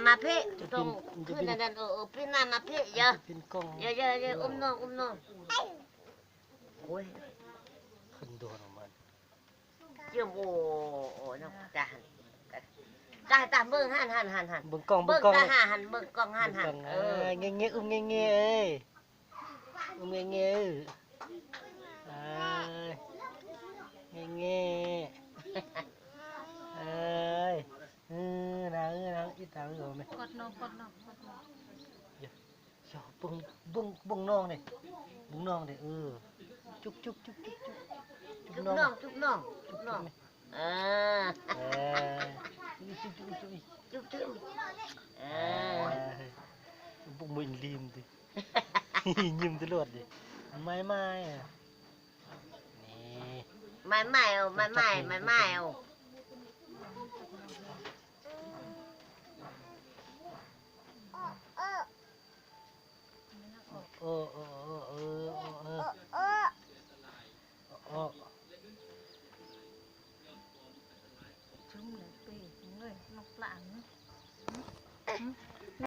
ມາເພະ ຕ້ອງຂຶ້ນອັນນັ້ນ ເອີ ເອີ ປີນໜ້າມາເພະ ຢ່າ ປີນກ້ອງ ຢ່າ ຢ່າ ຢ່າ ອຸ້ມນ້ອງ ອຸ້ມນ້ອງ ໂອ້ຍ ຂຶ້ນໂດດອອກມາ ເຈົ້າ ໂອ້ ໂອ້ ນ້ອງ ຕາ ຕາ ຕາ ເບິ່ງຫັ້ນ ຫັ້ນ ຫັ້ນ ຫັ້ນ ເບິ່ງກ້ອງ ເບິ່ງກ້ອງ ເບິ່ງຕາ ຫັ້ນ ເບິ່ງກ້ອງ ຫັ້ນ ຫັ້ນ ເອີ ເງະໆ ອຸ້ມເງະໆ ເອີຍ ອຸ້ມແງ່ໆ ເອີຍ ແງ່ໆ ເອີຍ ເອີ ນາງ ເອີ ນາງ ອີຕາ ເອີ ແມ່ ກອດນ້ອງ ກອດນ້ອງ ກອດນ້ອງ ເບິ່ງ ເບິ່ງ ເບິ່ງນ້ອງເດ້ ເບິ່ງນ້ອງເດ້ ເອີ ຈຸບ ຈຸບ ຈຸບ ຈຸບ ຈຸບ ຈຸບນ້ອງ ຈຸບນ້ອງ ຈຸບນ້ອງ ຈຸບແມ່ ເອີ ເອີ ຈຸບ ຈຸບ ຈຸບ ຈຸບ ເອີ ເອີ ບຸກມື້ຍິ້ມຕິ ຍິ້ມຕະຫຼອດເດ ໄມ້ໆ ນີ້ ໄມ້ໆ ເອົາ ໄມ້ໆ ໄມ້ໆ ເອົາ ເອີ ເອີ ເອີ ເອີ ເອີ ເອີ ເອີ ຈຸ້ມເລີຍເປ້ ເອີຍ ນ້ອງປາງ.